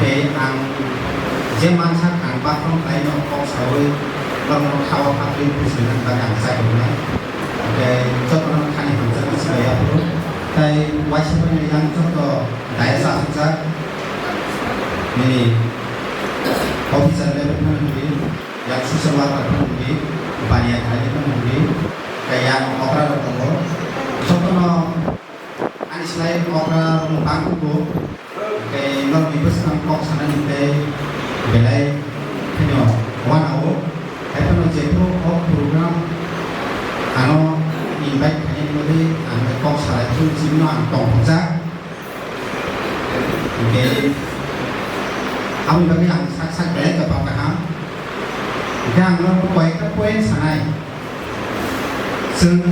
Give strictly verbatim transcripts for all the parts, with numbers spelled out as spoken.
Tei ang je mansak ang bakhorok khlaino kok saui norokno khao hapri bujinani bagwi ang chai tongnai. Tei jotono thani hamjakma sibai yaphuru. Tei waisa bai yang joto dayas asukjak nini officer level phano hwnwi, yang social worker phano hwnwi, baniya khlainai phano hwnwi, tei yang okra rok tongo. Jotono ani slai okra rokno bang kugo. Tei norokni bwskang kok sanani tei belai kheno uanao. Haiphano jephru o program ano invite khainani bagwi ang kok salai phuru chibino ang tongthokjak. Tei aboni bagwi ang sak sak belai kwbang kaham. Hingkhe ang norokno koi ekta point sanai. Chwng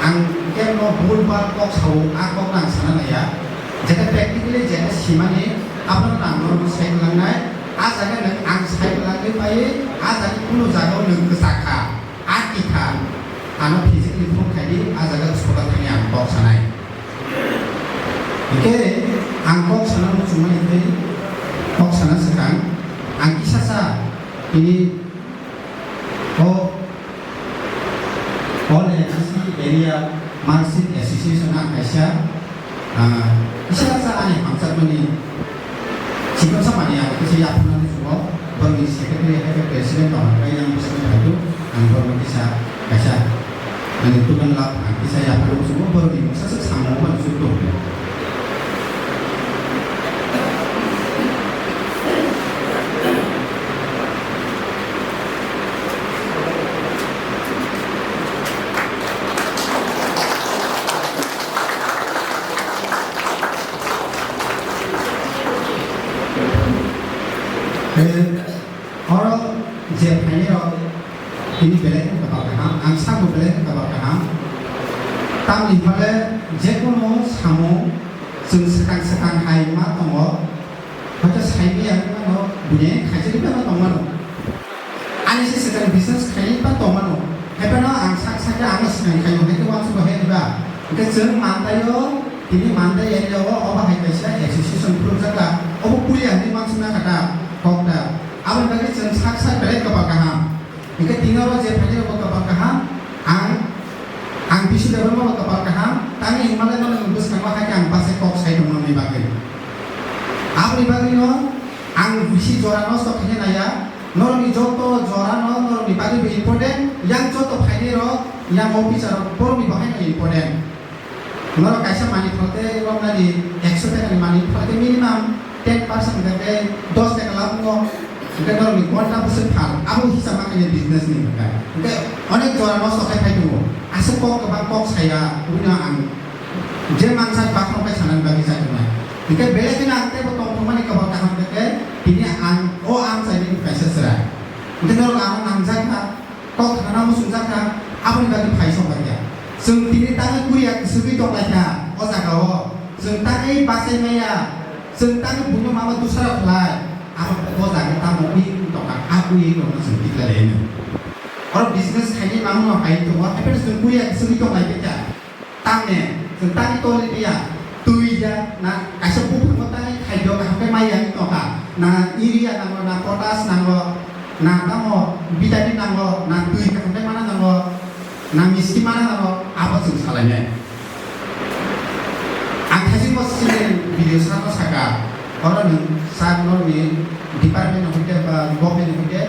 ang kebo bul bal kok sao, a kok ang sana naiya. Jeta practically jeta simani, abono ang norokno sai langnai. A jaga nwng ang sai langwi pai, a jaga kunu jaga o nwng kwchak kha, a tikha, ano physically phone khai di, a jaga school o thangwi ang kok sanai. Hingkhe ang kok sana muchungmani tei kok sana swkang, ang kisa sa tini o All N C C Area Marksheet Association ang kaisa, ah, kisa sa ani hamjakmani chikon sa mani ang kisa yapharnani jugo borokni secretary hai khe president rok hai yang bwskango phaidu ang borokno kisa kaisa ani tugan lab ang kisa yapharnani jugo borokni mungsa swk samung mani jugo. Oro je phainai rok tini belai khe kwbang kaham, ang sakbo belai khe kwbang kaham. Tamni hwnba le jekunu samung chwng swkang swkang hai ma tongo, hoito sai maya wngmano, buini khaijagwi phano tongmano. Ani se swkang business khainai phano tongmano, hai phano ang sak sak khe ano swkang khaio, hai khe uansukgo hai ba. Hwnkhe chwng mantaio, tini mantai area o obo hai kaisa association phurukjak kha, obo puila hinwi uansukna kha ta, kok ta. Aboni bagwi chwng sak sak belai kwbang kaham. Hingke tini oro je phainai rok bo kwbang kaham, ang, ang bisi debra bo kwbang kaham, tangwi hwnmale nono bwskango hai khe ang bachai kok sai tongmani bagwi. Aboni bagwino ang bisi jora nosto khaina naiya, norokni joto jora no norokni bagwi bo important, yang joto phainai rok, yang officer rok borokni bo haino important. Norok kaisa manwi phalkhe romnani ekso taka ni manwi phalkhe minimum ten percent hwnkhe dos taka lab wngo. Hwnkhe norokni gonta bwswk phal, abo hisab ma khainai business ni hwnkhe. Hwnkhe onek jora nosto khai phai tongo. Aswk kok kwbang kok saya, buino ang je mansa bakhorok bai sanani bagwi chai tongnai. Hwnkhe belai kheno ang teibo tongthokmani kwbang kaham hwnkhe tini ang o amchaini kaisa chwrai. Hwnkhe norok ano nangjak kha. Kok khana muchungjak kha, aboni bagwi phai song bai kha. Chwng tini tangwi kuriya kwswgwi tong lai kha o jaga o. Chwng tangwi bachai maya, chwng tangwi buino mama dusara khlai. Abo o jaga tamo wi tong kha, a wi tong kha chwng tikhlai lai no. Oro business khainai mangno hai tongo, hai phano chwng kuriya kwswgwi tong lai kha. Tamni chwng tangwi toli phiya, twi ya, na kaisa buphango tangwi khaito kaham khe mai ya wngwi tongkha. Na urea nango, na potash nango, na tamo vitamin nango, na twi kaham khe mana nango, na misti mana nango, abo chwng salainai. Ang khaisingbo chini video sano saka, oro nwng sir norokni department ni hoite ba government ni hoite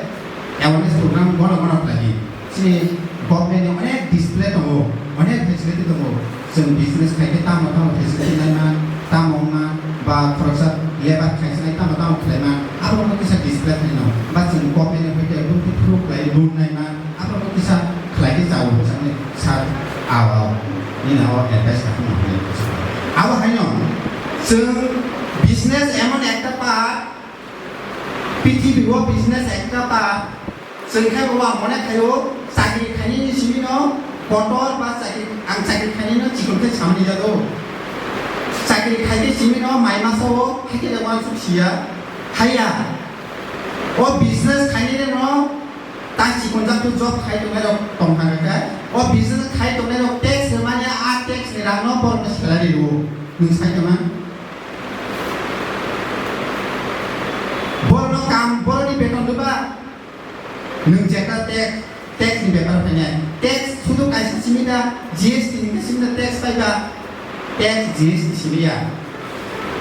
awareness program bono bono khlai di. Chini government ni onek display tongo, onek facility tongo. Chwng business khai khe tamo tamo facility nai man, tamo wng man, ba khoroksa labour khai se nai tamo tamo khlai man, abo no kisa display khai no. Ba chwng government ni hoite bumtwi phuru khlai loan nai man, abo no kisa khlai khe chao bwsakni sir awa nini o advice ka tong khlai. Abo hai no chwng business emon ekta part, prithibi o business ekta part, chwng khe bo ang mone khaio, chakri khainani simi no kotor ba chakri, ang chakri khainani no chikon khe samani jago. Chakri khai khe simi no mai masa o hai khe uansuk siya, haiya. O business khainani no ta chikon jak tu job khai tongnai rok tong thang kha. O business khai tongnai rok tax rwmani a tax ni rang no borok no salary rwo. Nwng sai tongma? Kam boroni beton rwba, nwng jeta tax, tax ni bepar phainai. Tax sudu kaisa simi da, G S T ni simi da tax paiba, tax G S T simi ya.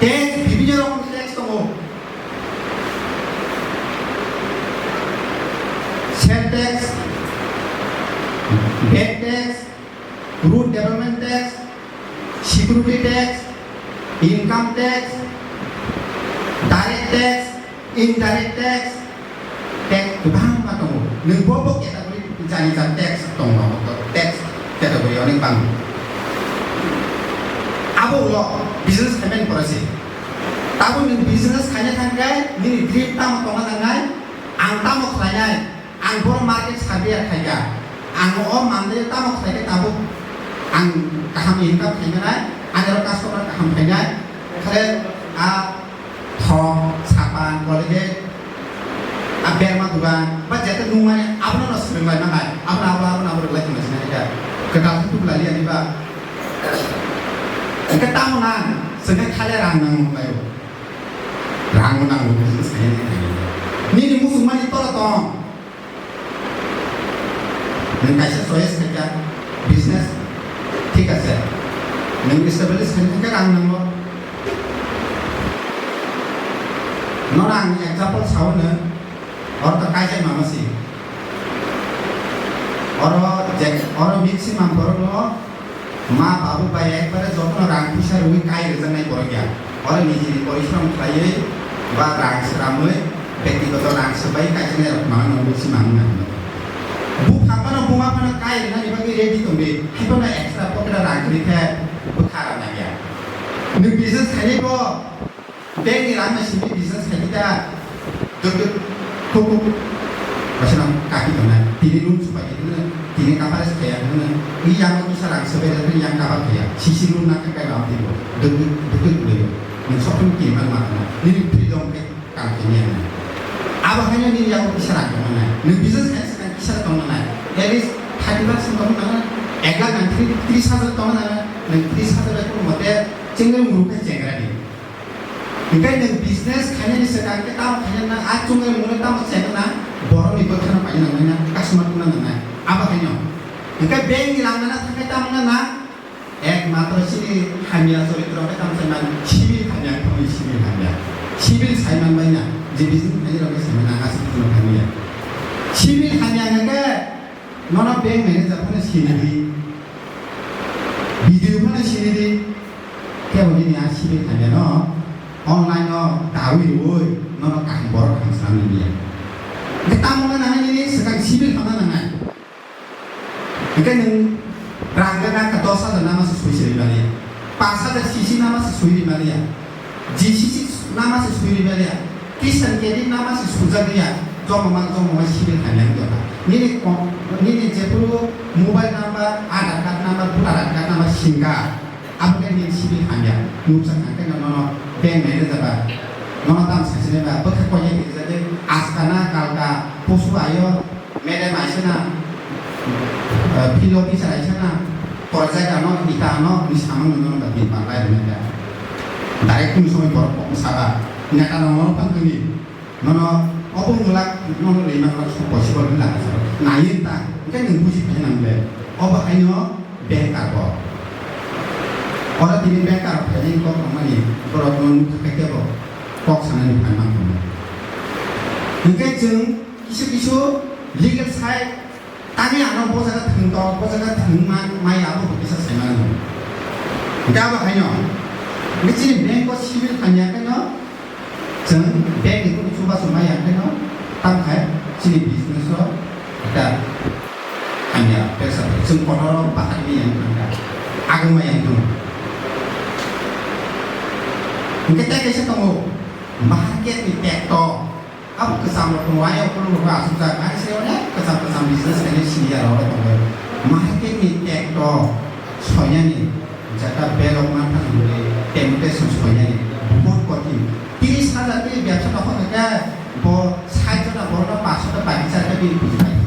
Tax bibhinno rokom tax tongo. Sales tax, V A T tax, road development tax, security tax, income tax, direct tax, indirect tax, tax kwbangma tongo. Nwng bo bo category jani jani tax tongo, tax category onek bang. Abo ulo business khaimani pore se. Tabuk nwng business khaina thangkhe nini dream tamo tongna nangnai, ang tamo khlainai, ang bono market survey ya khaikha, ang o manlio tamo khlaikhe tabuk ang kaham income khaimanai, ani oro customer kaham phainai, khare a thok, sapan, Colgate, a berma dugan, ba jeta nungmani abono no swrwng lai manai, abono abo, abono abo rwlai tongna sinai kha, kwtal khe tuklai liya diba? Hwnkhe tamo nang, chwngkhe khale rang nang nung laio, rang bo nang nung sai nini muchungmani toro tong. Nwng kaisa choice khaikha, business, thik ase. Nwng establish khaina thangkhe rang nango. Nono ang example sao nwng, oro to kaijak mama si. Oro je, oro mixi mang borok no Ma babu bai ekbare jotono rang puisa rwui kai rwjaknai borok ya. Oro nijini porishrom khlaiwi ba rang swramwi, bektigoto rang swbai kaijaknai rok mano nungwi si mangna hwnwi. Buphang phano buma phano kai rwnani bagwi ready tongdi, phiphano extra pocket o rang kwrwi khe bwkha rwna ya. Nwng business khainai bo, Bank ni rang no simi business khaidi da. Duk duk, kuk kuk. Bwsano kaki tongnai. Tini loan supai di hwnwi, tini coverage khaya hwnwi. Ni yang kisa rang sebai da, yang cover khaya. Sisi loan na khe kai bam tini. Duk duk, duk duk duk. Nwng sokung kiman ma kana. Nini freedom khe kam khe ni yang. Abo haino nini yang kisa rang tongnai. Nwng business khai sa kisa tongnai. At least thirty percent tongnai. Ek lakh nang tris hajar tongnai. Nwng tris hajar bai kono mote chengreng muru khe chengra di. Hinkhe nwng business khainani swkang khe tamo khaina nang, a chungnai mungno tamo chaina nang, borokni bwkhano paina nangnai na, customer tungna nangnai, abo haino. Hinkhe bank ni rang nana thangkhe tamo nana, ekmatro chini hamya choritro khe tamo sai man, civil hamya wngkha, civil hamya. Civil sai man bai na, je business khainai rok khe sai man, ang aswk phano hamya. Civil hamya hinkhe nono bank manager phano sinidi, B D O phano sinidi, Kebo nini a civil hamya no online o dawi rwui nono kaham borok kaham swnam nini ya. Hwnkhe tamo wngna nangnai nini swkang civil hamna nangnai. Hwnkhe nwng rang gana kha dos hajar nama se sui se ri mani ya. Panch hajar C C nama se sui ri mani ya. G C C nama se sui ri mani ya. Kisan credit nama se sujak ya. Jomo ma jomo ma civil hamya wngya. Nini ko-, nini jephuru mobile number, Aadhaar card number, voter I D card number singka. Abo khe nini civil hamya, nuksa thang khe nono bank manager ba, nono tam sasine ba, bwkha koiya khe rijak khe, aska na, kalka, posu ayo, madam aisa na, eh, field officer aisa na, porjai ano, ita ano, ni samung nono ba bin panglai rwna kha. Direct kunu somoi borok kok saba, neta no nono phang tongdi. Nono obo wngwlak, nono lima wngwlak, so possible wngwlak, naiwi ta, hwnkhe nwng buji phai nang le. Obo haino banker bo. Oro tini banker rok phainai kok rwmani, borok no nukha khe bo kok sanani phan mang tongmo. Hwnkhe chwng kisu kisu legal side Tani ano bo jaga thwng tok, bo jaga thwng ma-, maya abo bo kisa sai mano. Hwnkhe abo haino, hwnkhe chini bank o civil hamya khe no, chwng bank ni kunu chubachu maya khe no, tamo khai chini business o ekta hamya, pressure, chwng kotor o bahai maya wngkha, agwi maya wngkha. Hwnkhe tei kaisa tongo, market ni tekto. Abo kwcham rok tongo, ayang ukuluk rok asukjak, ani se onek kwcham kwcham business khainai senior rok tongo. Market ni tekto soinani jata bag rok mantha hwnwi temptation soinani bahut kothin. Tris hajar ni bebsa nokho khe bo sait jona borok no paanch sota bai char khe bini buji pai.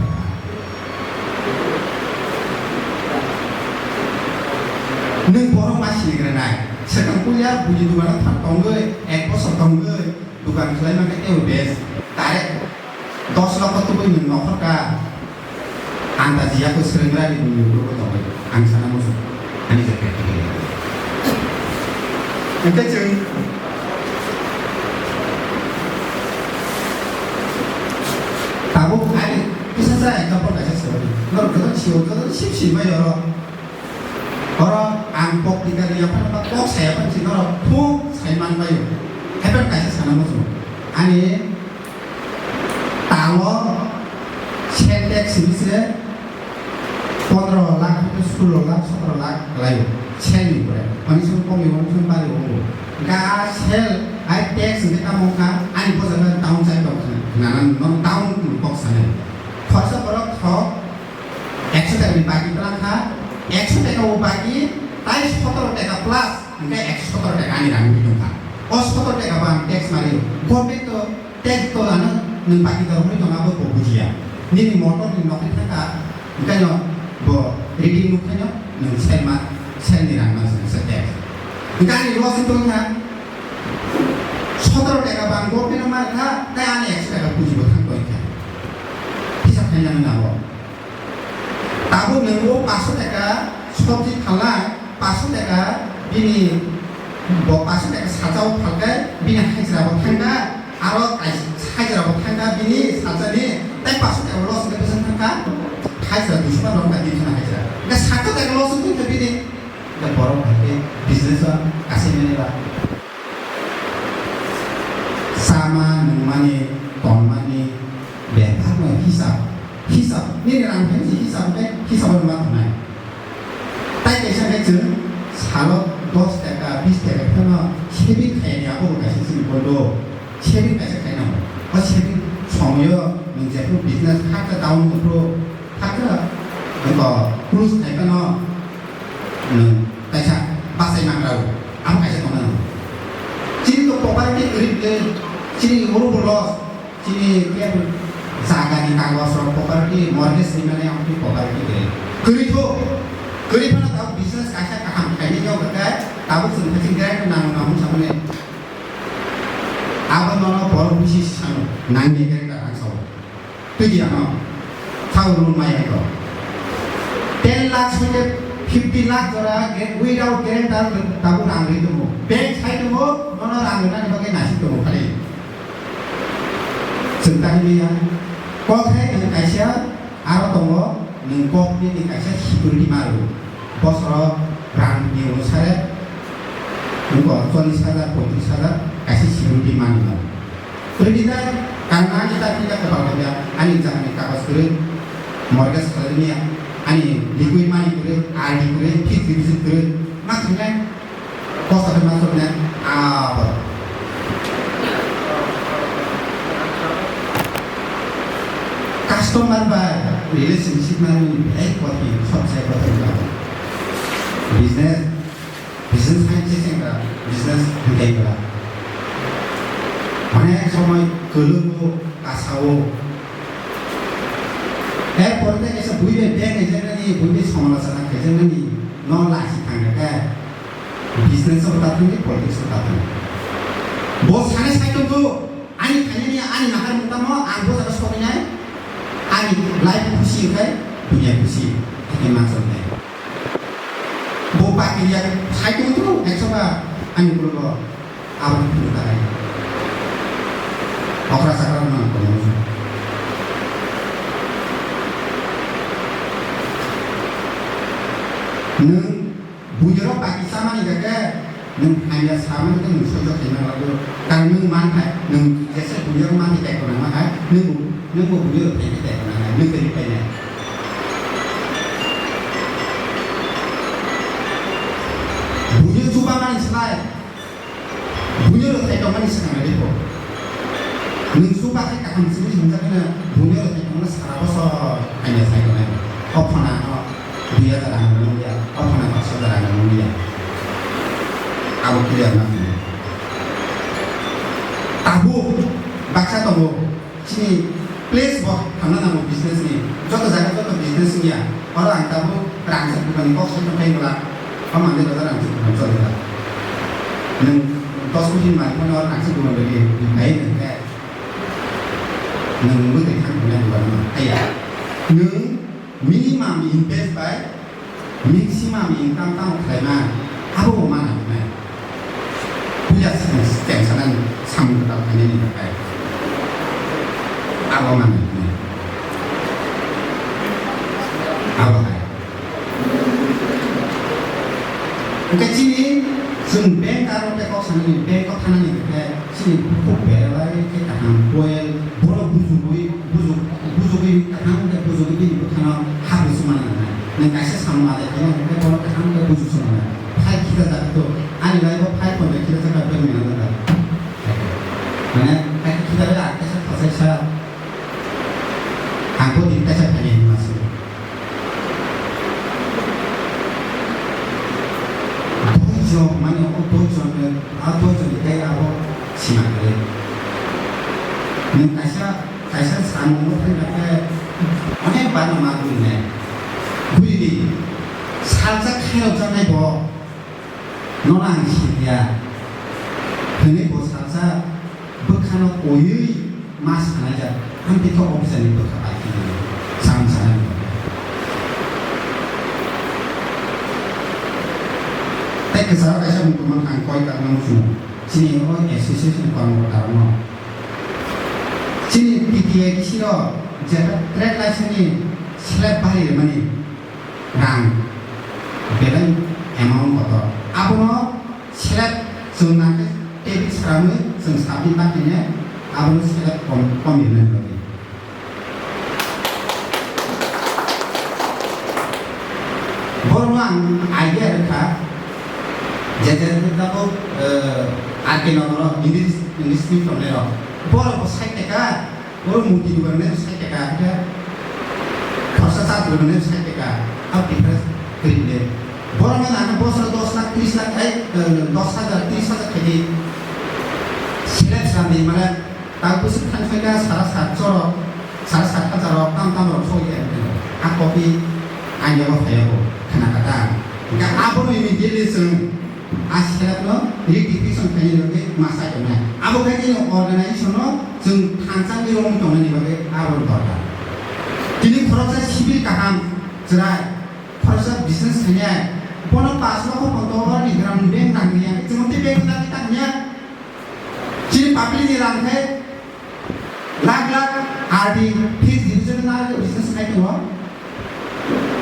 Nwng borok ma sini gwnanai. Swkang puila buji dugano thang tongwi, ek bosor tongwi, Duk Ang khlai mangkha teibo best. Direct dos lokho tubui nwng nokhorka. Ang ta jiya ko swrwng rani nwng ulo ko tongwi. Ang sana musu. Ani je practical. Engke chwng tabuk ani kisa sa example kaisa sori. Norok joto sio, joto sip sip mai oro. Oro ang kok tikari yaphano ba kok saya phan si norok thuk sai man baio. Happen kaisa sana musu. Ani talo sel tax simi se pondro lakh, solo lakh, sotro lakh kalaio. Sel ni pore. Oni sum komi, oni sum bari o. Ga sel ai tax ni tamo kha, ani bosa na town side tok khna. Nana non town kok sana. Khorsa borok thok ekso taka ni bagi twlang kha, ekso taka o bagi tai sotoro taka plus, hingke ekso sotoro taka ani rang wngwi tong kha. O sotoro taka bo ang tax mari, government to tax to ano nwng bagi da rwngwi tong abo bo bujiya. Nini motor ni nokri thang kha, hingke no bo reading nuk khaino nwng sel ma, sel ni rang ma se tax. Hingke ani loss wngwi tong kha, sotoro taka bo ang government no mar kha, tai ani ekso taka buji bo thang tong kha. Hisab khaina nang abo. Tabuk nwng o paso taka sobji phalnai, paso taka bini bo paso taka sajao phalkai, bini hajra bo thangkha, aro hajra bo thangkha bini sajani, tai paso taka loss wngkha bwswk thangkha, hajra duiso ba nokha din khana hajra. Ga sata taka loss wngkha bini, ga borok hai khe business o kasai mani ba. Sama, nungmani, tonmani, bebakno hisab, hisab, nini rang phai si hisab khe hisab no ma tongnai. Tai kaisa khe chwng salo dos taka, bis taka phano saving khaiyani abo bo kaisa chini bondo. Saving kaisa khaina. O saving somoyo nwng jephru business kha khe down wngphru, Hakhe, eko, cruise khai phano, nwng kaisa bachai mangrao, amo kaisa tongna nang. Chini to poverty kwrwi le, chini oro bo loss, chini khe jaga ni kagoj rok poverty, mortgage ni mane amo khe poverty kwrwi. Kwrwi tho, kwrwi phano tabuk business kaisa kaham khaini yo khe, tabuk chwng khe chini guarantee nang nang samani. Abo nono borok bisi sano, nang ni guarantee ang sao. Twi di ano. Thao run mai hai ko. Ten lakh soite fifty lakh jora ge-, without guarantor tabuk rang ri tongo. Bank sai tongo, nono rang rwnani bagwi nasik tongo khali. Chwng tang liya. Kok hai nwng kaisa aro tongo, nwng kok nini kaisa security ma rw. Bosoro rang ni onusare, nwng chollish hajar, poitrish hajar kaisa security ma rw. Kwrwi khe, karna ani ta khe kwbang khe ani jagani kagoj kwrwi, mortgage khlaimani, ani liquid money kwrwi, R D kwrwi, fixed deposit kwrwi, ma thwngnai, kosto khe ma thwngnai, abo. Customer bai relationship mani belai kothin, sobse kothin kha. Business Business hai se sengra, business hingkai bela. Onek somoi kwlwgo, kasao. Er pore tei kaisa bui bai beng kaijaknani, bui bai somalochona kaijaknani, no lachi thangkha khe. Business o ta thangdi, politics o ta thangdi. Bo sani sai tongkhu, ani khainani, ani nahar mungtamo, ang bo jaga soinai, ani life khusi khai, dunia khusi, hai khe ma chonai. Bo bakiriya sai tong tong, ekso ba ani bwrwgo abo ni phunuk ta hai. Okra chakra no ang tongmani. Nwng bujiro baki chamani khe, nwng hamya samani khe nwng soijo khaima lago. Karon nwng man khai, nwng jesa bujiro man khai tei kono ma khai, nwng bo, nwng bo bujiro khai tei kono khai, nwng tei khai nai. Buino chuba mani slai, buino rwthai tongmani swkang nai kho. Nwng chuba khe kaham simi hwnjakhe buino rwthai tongmani sara bosor khaina sai tongnai. O phona no dui hajar rang rwna nung ya, o phona pash hajar rang rwna nung ya. Abo clear ma hwnwi. Tabuk baksa tongo. Chini place bo hamna nango business ni. Joto jaga joto business wngya. Oro ang tabuk rang se bumani kok sai tongthai wngla. O mandir bazar rang se bumani choli kha. Nwng Dos koti ni malik phano nang se buron bagi bai nang khe. Nang bwtwi thang thang nang buron no. Aya. Nang minimum invest by maximum income tamo khlaima, abo bo mana hwnwi. Puila chwng, chwng sanani samung kwtal khainani bagwi. Abo mana hwnwi. Abo hai. Hwnkhe chini chwng bank aro tei kok sanani bank o thanani hwnkhe chini bukhuk belai khe kaham koel, bono bujugwi, bujuk-, bujugwi kaham khe bujugwi bini bwkhano habwi chuma nangnai. Nwng kaisa samung adai khaina hwnkhe bono kaham khe bujuk chuma nangnai. Phai khita jak to, ani life o phai ponjak khita jak khe bini nangnai. Mane phai khita bai a kaisa khasai sa, ang bo tini kaisa khainai hwnma se. Doijon, mane o doijon, a doijon ni tei abo sima kwrwi. Nwng kaisa, kaisa samung no thangna khe onek bar no ma bui nai. Bui di, salsa khairok jaknai bo, nono ang siliya. Hwnwi bo salsa bwkhano koiwi ma sanai jak, ang tei kok officer ni bwkha bai khe nini sam sanani. Tei kwcharo kaisa mung tongmani ang koi karno muchungo, chini o association ni kormo rok no. Chini T T A D C rok jeta trade license ni slab bari rwmani rang belai amount kotor. Abono select chwng nangkhe table sramwi chwng sabni bakhaino abono select kom, kom rinani bagwi. Borokno ang idea rwkha, je, je, je, tabuk, eh, R K Nogoro English, English ni tongnairok. Borok bo sait taka, Oro murti dugan ne sai taka, hingke khorsa cha dugan ne sai taka, a difference kwrwi le. Borok no nang bosor dos lakh, tris lakh, ai, eh, dos hajar, tris hajar khaidi select swnamdi, mane, tak bwswk thangsai kha sara sat chorok, sara sat hajar rok, tam tam rok soi khe, a copy ang yago phaiyago, khna kata. Hingke abono immediately chwng A select no rectification khainani bagwi ma sai tongnai. Abo khe chini organization no chwng thansa ni romwi tongnani bagwi abo dorkar. Tini khoroksa civil kaham chwrai, khoroksa business khainai, bono pash lokho ponto hajar ni gram bank nangya, chwng tei bank nangya tangya. Chini public ni rang khe Lakh lakh R D fixed deposit na business khai tongo.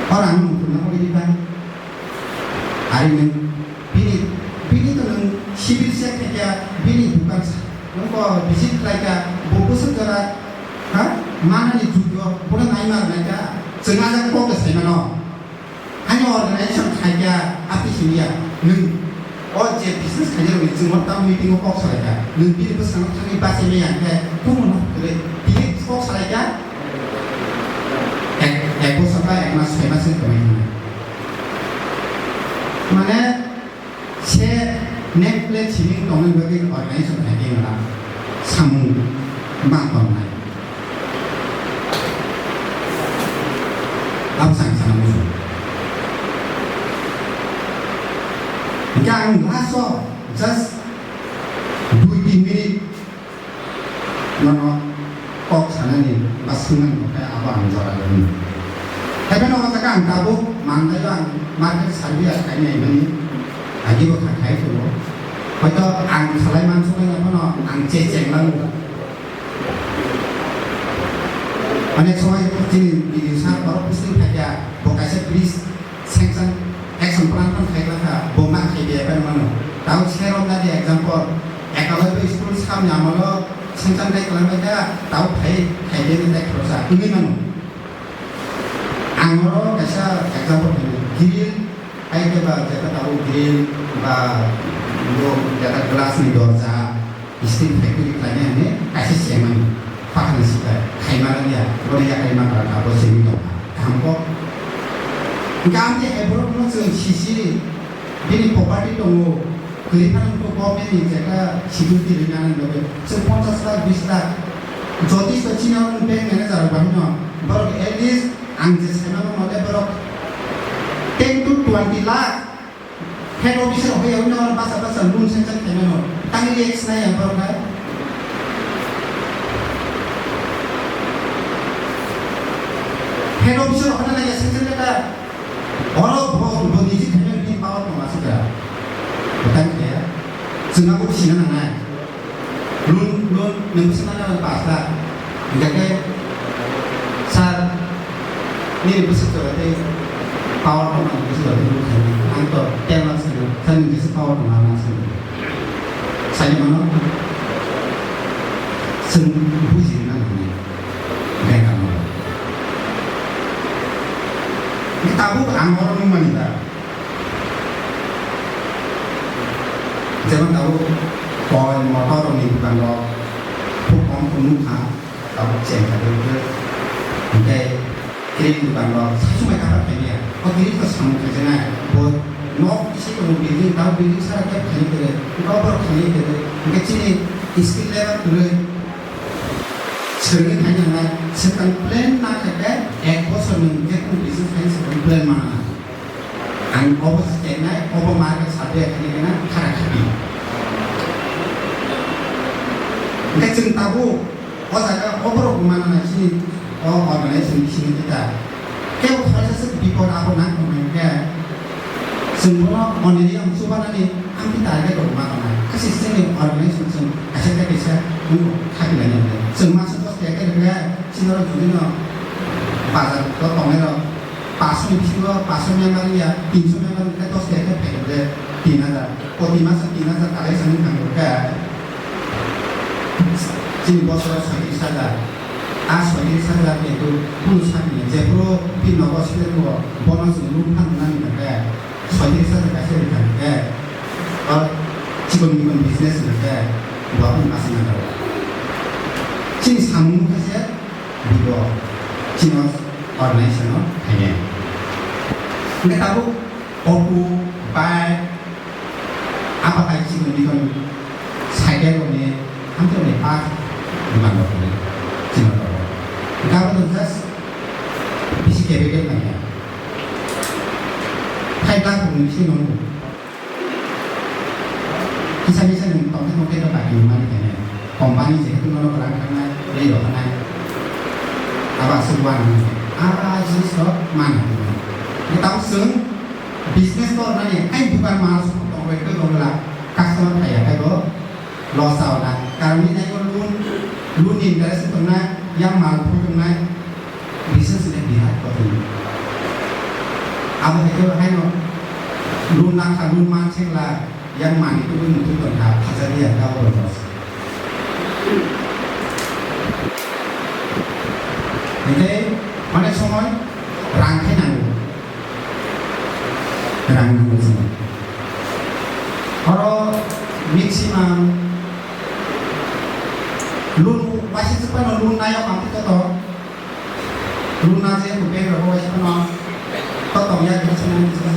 O rang no muthungna ko bini bai. Ari nwng bini, bini to nwng civil check khai kha, bini dukan sa, nwng ko visit khlai kha, bo bwswk jora, ha? Manani jugyo, bono nai mar nai kha, chwng ajak kok sai mano. Ani organization khaikya, api simiya, nwng o je business khainai rokni chwngno tamo meeting o kok salaikha, nwng bini bwskango thangwi bachai maya hwnkhe, kuno no kwrwi, tini kok salaikha, ek, ek bosor ba ek mas, soi mas wng tongwi hwnwi. Mane, Se name plate simi tongna bagwi organization hai khe wngkha samung ma tongnai. Abo chang chang musu. Hingke ang last o just dui tin minute Nono kok sanani ba swngnani hwnkhe abo ang jora rwmani. Haibeno o jaga ang tabuk mandaio ang market survey khainai mani agibo kha khai tongo. Hoito ang khalai mansuknai phano ang che chenglango. Onek somoi chini B D O sir borok bwswk phaikha bo kaisa bridge Sanction action plan phano khai kha, bo ma khai de bai mano. Tao serok na de example, ekaloibo school samni amolo sanction dai khlai bai kha, tao khai, khai de dai khorosa wngwi mano. Ang oro kaisa example khainai, grill, ai khe ba jeta tao grill ba bo jeta glass ni dorja, Steel factory khlainai hwnwi kaisa sengmani, pakhani sita khaima rwya, boni yakarwi ma kwrwngkha, bo sengwi tongkha. Kaham kok. Hwnkhe amtwi hai borokno chwng sisiri, bini property tongo, kwrwi phano wngkha government ni jeta security rwna nang bagwi, chwng ponchash lakh, bish lakh, jotisto chini oro bank manager rok bahino, borok at least ang je saimano mole borok ten to twenty lakh, Head officer rok phai yaui no basa basa loan sanction khaimano. Tangwi react khlai ya borok hai. Head officer rok hwnna nai ya sengsen khe ta. Oro bo, bo niji thaiman ni power tong aswk da. Bwtang khe ya. Chwng abo sina nangnai. Loan, loan nwng bwswk nana pass lakh. Hingkha khe sir, nini bwswk jora tei power tong ang bwswk jora tei loan khainai. Ang to ten lakhs ni, sir nini jesa power tong ang sir. Sani mano, chwng bujina nangni bank ano. Tabuk ang oro nungmani da. Jemon tabuk koi motor ni dukan rok khub kom khe nukha, tabuk cheng kha, hingkhe Kiring dukan rok, sasumai kaphar khaimaya. O kiring to samung khaijaknai. Bo nok isi tongo building, tamo building sara khe khaini kwrwi, nokborok khaini kwrwi. Hingkhe chini skill level kwrwi. Swrwngwi khaina nangnai. Swkang plan na khe khe ek bosor nwng je kunu business khaini swkang plan mana nangnai. Ang obo se chengnai, obo market survey khaini gana khara khabi. Hingkhe chwng tabuk O jaga o borok mana nai chini o organization ni simi kita. Kebo khoroksa se bipod apod nang tong nai khe chwng bono oneri ang chubanani ang kita target rok ma tongnai. Kasi chini organization chwng kaisa khe kaisa nung khapi lai nai. Chwng masa dos taka khe rwkha chini rok jodi no bazar o tongnai rok paanch sho ni bisingo paanch sho member ya tin sho member khe dos taka khe phai rwkha tin hajar. Proti maso tin hajar kalai sani thang rwkha. Chini bosoro soitris hajar. A soitris hajar ni tu kunu sakni jephuru bini nogo side nogo bono chwng loan phan nani hwnkhe soitris hajar kaisa rwkha hwnkhe. O chikon mikon business hwnkhe bo kunu kasina nangkha. Chini samung khe se bibo chini organization o khainai. Hwnkhe tabuk Auto, bike, apa kai chini bikon cycle rokni hamjakni part demand rokni chini rok. Gabo to just bisi capital nangya. Five lakh rokni bisi nanggo. Kisa kisa nwng tongthai tongthai to baki mani khainai. Company jehetu nono kwrang thangnai, rwi rw thangnai. Abo aswk uanani. Abo a jinis rok man hwnwi. Tamo chwng business to nani, ai dukan mal tong bai khe rw la, customer phai ya khe bo loss jao na. Karon ni nai loan, loan ni interest tongnai, yang mal phu tongnai, business ni bihar kothoi. Abo hai khe haino loan na kha, loan man seng la, yang mani tubui muitu tongkha, phajak ya, gabo bono. Hingke, mane somoi rang khe nango. Rang nango somoi. Oro maximum loan, waisa se phano loan nayo, ang to to. Luna je ko bank rok bai phano to tong ya kisa na kisa.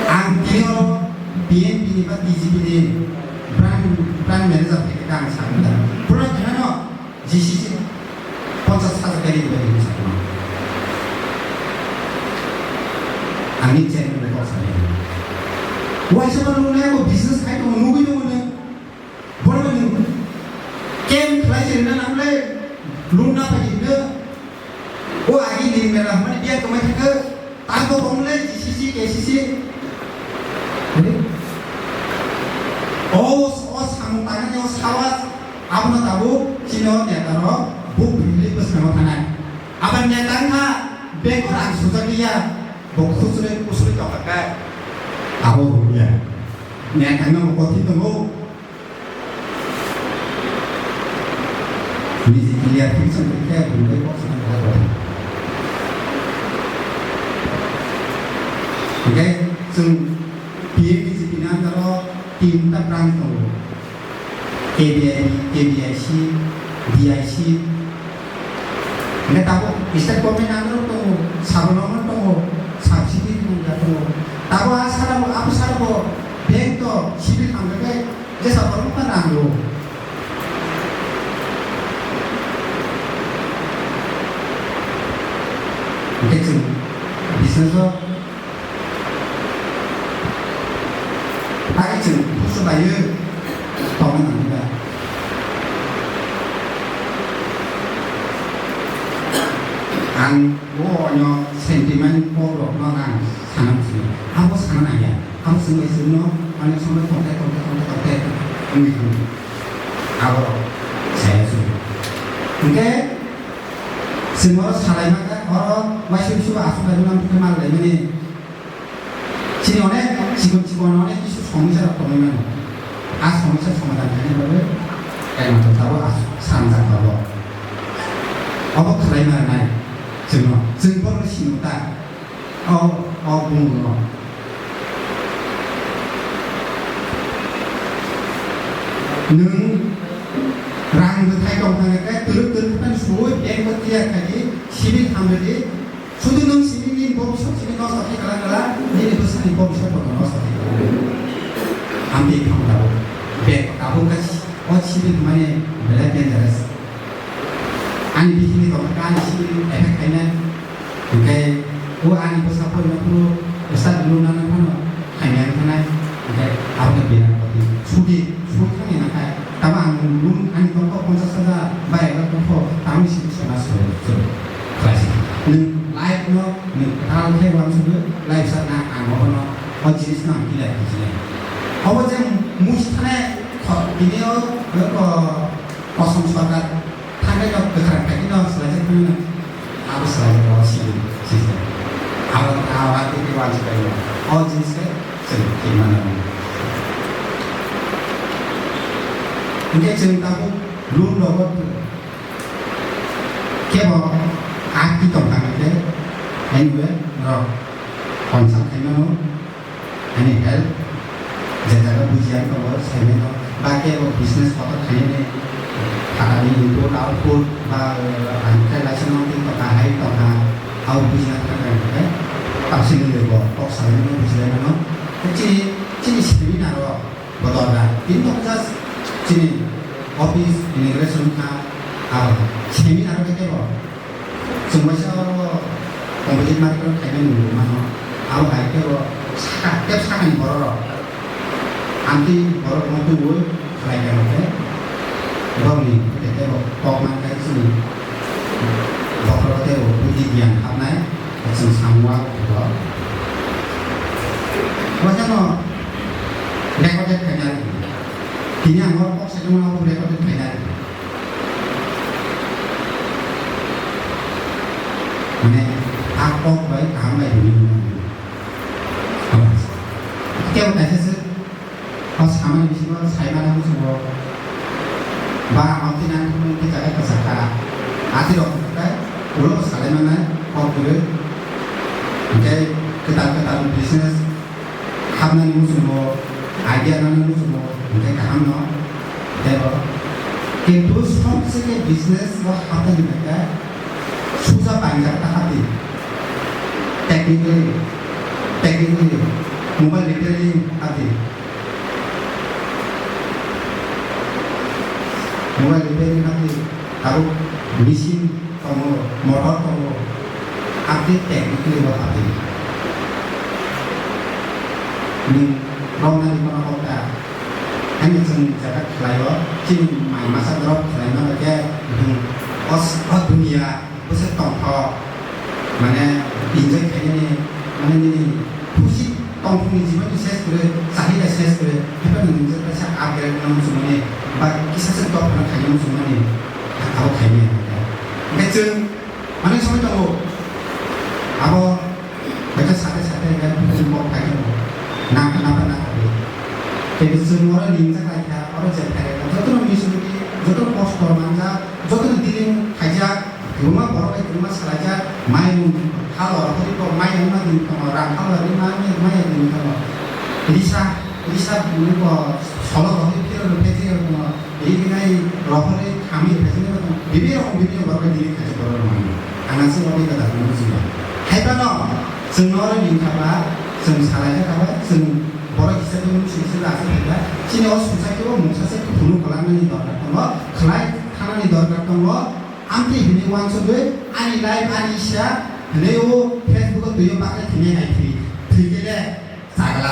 Ang tini oro B N P ni ba B J P ni brand, brand manager theke kang sa kha. Pura kheno G C C ponchas hajar kari dibai ni sa kha. Ani chairman bai kok sa ni. Waisa ba luna ko business khai to nugui nugui. Borok ni kem khlai se rina nangle, luna pai hino. O agi ni mela hwnmani biya tongmai thangkhe, tang bo tongmole G C C, K C C. O, o samung tangnani o sawas, abono tabuk chini o neta rok buk bini bwskango thanai. Abo neta wngkha, beko rang sujak liya, bo khusui, khusui tongkha khe. Abo rwya. Neta wngno bo kothik tongo. Niji clear fixation khe bumui kok sana kok. Hingke chwng P M G P ni under o tinta branch tongo. K B I D, K B I C, D I C. Hingke tabuk state government under o tongo, sabo normal tongo, subsidy tongo, tongo. Tabuk a sara bo, abo sara bo, bank to civil ang khe Jesa borok wngkha nango. Hingke chwng business o Ai chwng busu bai tongna nangya. Ang bo onyo sentiment kok rok no ang sana muchungo. Abo sana nangya. Abo chwng bai chwng no onyo somoi tongte tongte tongte tongte wngwi thangdi. Abo saya chwng. Hwnkhe chwng oro salai mangkha, oro waisa waisa aswk bai rwna bwkhe mal laimani. Chini onek chikon chikon onek kisu somosya rok tongwi mano. A somosya somadhan khaina bagwi ekmatro tabuk a sanjak tabuk. Obo khlai ma rwnai chwngno, chwng bohrokno sino ta. O, o bumungno. Nwng rang bwthai tong thangkhe twrwk twrwk phano sui bank o clear khai di, civil hamri di. Sudu nwng simi nini bobiswt simi nosto khe kwlai kwlai, nini bwsani bobiswt bo nosto khe kwlai. Amtwi thang tabuk. Bek tabuk khe o simi hwnmani belai dangerous. Ani bisingo tongkha ani simi effect khainai. Hwnkhe o ani bwsa poino phuru bwsa dulu nana phano khainai wngkha nai. Hwnkhe abo khe birat koti. Sudi, sudi thangni nakhai. Tamo ang loan ani tongkha ponchash hajar ba ek lakh tongkha, tamni simi sona soi, soi, khlaisi. Nwng life no nwng kwtal khe uansugwi life sakna ang obono o jinis no ang clear khaisile. Obo je musi thane kho-, bini o, o, kosom sorkar thangwi no kwkhrang khaikhe no swlaijak phano no. Abo swlaijak o sidi system. Abo, abo, abo, abo, abo, o jinis khe chwng khe mano. Hwnkhe chwng tabuk loan rogo kebo akti tongkha hwnkhe, anyway, norok consult khaimano. Ani help, je jaga bujiya tongo, saimano, ba kebo business kotor khainani, thani input, output, ba, eh, ang khe laisano twi tongkha, hai tongkha, abo bujina thangkha hwnkhe, tamsini bo kok salaimano, bujilaimano. Chini, chini seminar o bo dorkar. Tini tongo just chini office, immigration kha, abo seminar o khe kebo Chwng waisa oro composite market o khaina nungwi mano. Abo hai khe bo saka, tep sakani borok rok. Amtwi borok no tubui khlai kha khe borokni khe tebo kok man khe chini bokhoro tebo buddhi gyan hapnai chwng samung o. Waisa no recorded khaina tini ang oro kok sai tongmani abo recorded khaina. Mane, a kok bai kaham bai hwnwi mano. Kebo kaisa se o samani bisingo sai mano muchungo ba amtwi nang thumwi khe jaga kwchak kha. Ati rok khe ulo salai mannai kok kwrwi. Hwnkhe kwtal kwtal business hapnani muchungo, idea nani muchungo, hwnkhe kaham no, tebo. Kintu sobse khe business o hapnani bagwi suja painjak ta hapdi. Technically, technically, mobile repairing hapdi. Mobile repairing hapdi, tabuk machine tongo, motor tongo, update technically bo update. Nwng romnani bono kok ta, haino chwng jaga khlaio, chini mai masa drop khlaima bai khe nwng o s-, o duniya bwswk tongthok, mane enjoy khainani, mane nini khusi tongthokni jibanni ses kwrwi, chahila ses kwrwi, haphano nwng je kaisa upgrade wngna muchungmani, ba kisa se dophano khaina muchungmani, abo khainai. Hwnkhe chwng Onek somoi tongo, abo baikha sate sate hingke bini kok phai tongo, nangkha nangkha nangkha di. Tei chwng oro ningjak lai kha, oro je phai rwkha, jotono misunity, jotono kosto manjak, jotono dealing khaijak, kwbangma borok bai kwbangma salaijak, mai rung halo rohorwi kok mai rungma di tongo, rang halo rwma mai rungwi tongo. Risa, risa bini kok solo rohorwi phirok rwphai thwi rok tongo. Riginai rohorwi khamwi phaisingni tong, bibi rokni bibi borok bai dili khaisa borok rok mano. Ang aswk abo khe da hwnwi sio. Hai phano chwng norok ni kha ba, chwng salai kha ba, chwng borok kisa khe mung sui sui aswk kha ba. Chini o susa khe o mungsa se phunu kwlangnani dorkar tongo, khlai thanani dorkar tongo. Amtwi hwnwi uansugwi ani life ani isa hwnwi o Facebook o twi o bakle thwinai hai thwi, thwi khe le chagla.